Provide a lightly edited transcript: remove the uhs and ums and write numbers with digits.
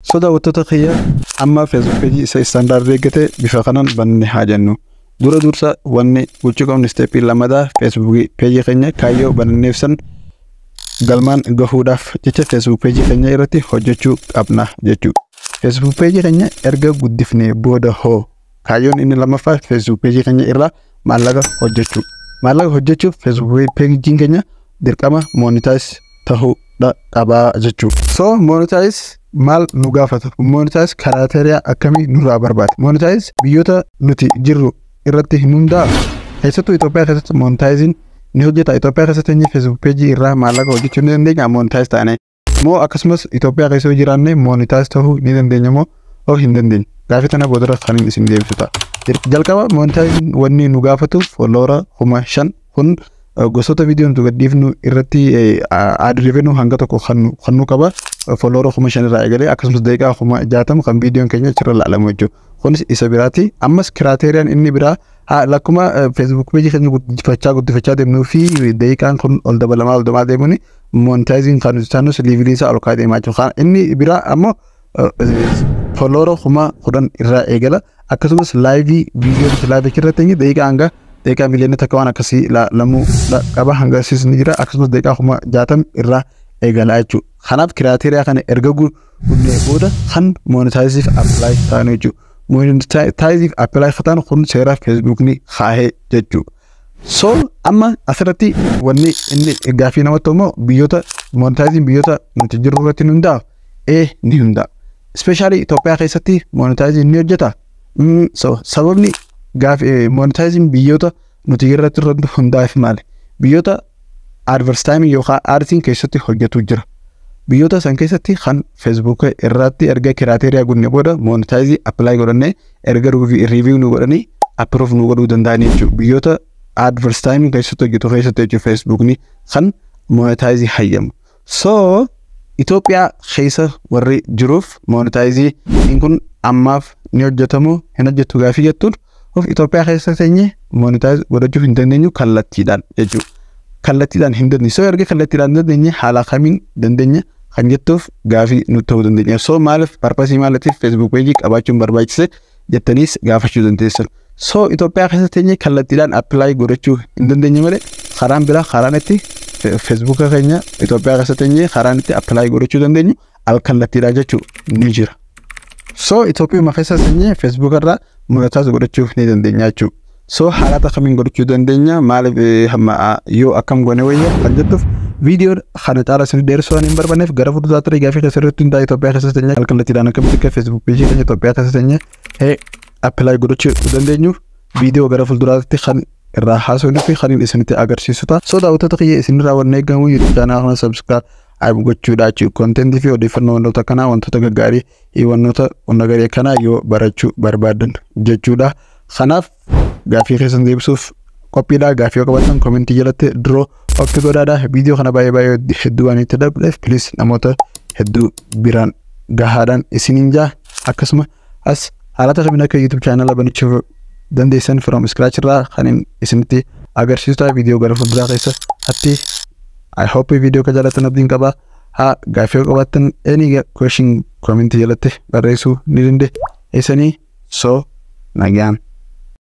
So daawwattoota kiyya, amma Facebook page isa standard eeggate bifa kanaan banne haa jennu. Dura dursa wanni gochuu qabnu step lammataa Facebook page keenya kaayyoo bananneef san galmaan gahuudhaaf jecha Facebook page keenya irratti hojjechuu qabna jechuudha. Facebook page keenya erga guddifnee booda hoo, kaayyoon inni lammaffaa Facebook page keenya irraa maallaqa hojjechuu. Maallaqa hojjechuuf Facebook page keenya dirqama monetize ta'uu qabaa jechuudha. So monetize maal nu gaafata? Monetize criteria akkamii nurraa barbaada? Monetize biyyoota nuti jirru irratti hin hundaa'a. Keessattuu Itoophiyaa keessatti monetiziin ni hojjeta. Itoophiyaa keessatti inni Facebook page irraa maallaqa hojjechuu ni dandeenya monetize taane. Moo akkasumas Itoophiyaa keessa yoo jiraanne monetize ta'uu ni dandeenya moo hoo hin dandeenyu? Gaafii tana boodara kan isin deebisu ta'a. Jalqaba monetiziin wanni nu gaafatu follower 5,000. Kun gosoota viidiyoo nuti gadhiifnu irratti ad revenue hanga tokko kan nu qaba. Follower 5,000 irraa eegalee akkasumas daqiiqaa 60,000 kan viidiyoon keenya achirra ilaalamu jechuudha. Kunis isa biraati. Ammas criteriaan inni biraa lakkuma Facebook page keenya guddifachaa guddifachaa deemnuu fi daqiiqaan kun ol dabalamaa ol dabalamaa deemuun monetiziin kan nuti taanus levelii isaa ol ka'aa deemaa jiru. Inni biraa ammoo follower 10,000 irraa eegala. Akkasumas live viidiyoo nuti live irratti daqiiqaa hanga daqiiqaa 1 miliyoona waan akkasii lamuu qaba, hanga asiis ni jira. Akkasumas daqiiqaa 60,000 irraa eegala jechuudha. Kanaaf criteria kana erga guunnee booda kan monetiziif apply ta'an jechuudha. Monetiziif apply ta'an kun seera Facebookni kaahee jechuudha. So amma asirratti wanni inni gaafii namatti immoo biyyoota monetiziin biyyoota nuti jirru irratti ni hundaa'a? Ee, ni hundaa'a. Especially Itoophiyaa keessatti monetiziin ni hojjeta. So sababni gaafii monetiziin biyyoota nuti irratti hundaa'eef maali? Biyyoota advertising yookaan adsiin keessatti hojjetu jira. Biyyoota san keessatti kan Facebook irratti erga criteria guunne booda monetize apply godhannee erga review nu godhanii approve nu godhuu danda'anii jechuudha. Biyyoota advertising keessatti hojjetu keessatti jechuudha Facebookni kan monetize hayyamu. So Itoophiyaa keessa warri jiruuf monetize kun ammaaf ni hojjetamu hin hojjetu gaafii jettuun of Itoophiyaa keessa teenye monetize godhachuu hin dandeenyu kallattiidhaan jechuudha. Kallattiidhaan hin dandeenyu. So erga kallattiidhaan hin dandeenye haala kamiin dandeenya kan jettuuf gaafii nu ta'uu dandeenya. So maaliif, purpose maaliitiif Facebook page qabaachuun barbaachise jettaniis gaafachuu dandeessan. So Itoophiyaa keessa teenye kallattiidhaan apply godhachuu hin dandeenye malee karaan biraa, karaan itti Facebook keenya Itoophiyaa keessa teenye karaan itti apply godhachuu dandeenyu al kallattiidhaan jechuu ni jira. So Itoophiyaa keessa teenye Facebook irraa monetize godhachuu ni dandeenya jechuudha. So haalata kamiin godhachuu dandeenya, maaliif, yoo akkam goone wayya kan jettuuf viidiyoo kana caala isin dheeressuu waan hin barbaanneef gara fuulduraatti gaafii keessa irratti hundaa'e Itoophiyaa keessa teenye al kallattiidhaan akkamitti akka Facebook page keenya Itoophiyaa keessa teenye apply godhachuu dandeenyu viidiyoo gara fuulduraatti kan irraa haasofnuu fi kan isinitti agarsiisu ta'a. So daawwattoota kiyya, isinirraa wanni eegamu YouTube channel kana subscribe gochuudha jechuudha. Content fi odeeffannoo wantoota kanaa, wantoota gaggaarii, wantoota wanna garii akkanaa yoo barachuu barbaadan jechuudha. Kanaaf gaafii keessan deebisuuf qophiidha. Gaafii yoo qabaatan comment jalatti drop godhaadha. Viidiyoo kana baay'ee baay'ee hedduu waan itti darbuudhaaf please namoota hedduu biraan gahaadhaan isiniin jaa. Akkasuma as haalata kamiin akka YouTube channel banachuu dandeessan from scratch irraa kan isinitti agarsiisu ta'a viidiyoo gara fuulduraa keessa hatti. I hope viidiyoo ka jaallattan abdiin qaba. Haa, gaafii yoo qabaattan any question comment jalatti barreessuu ni dandeessanii. So nagaan.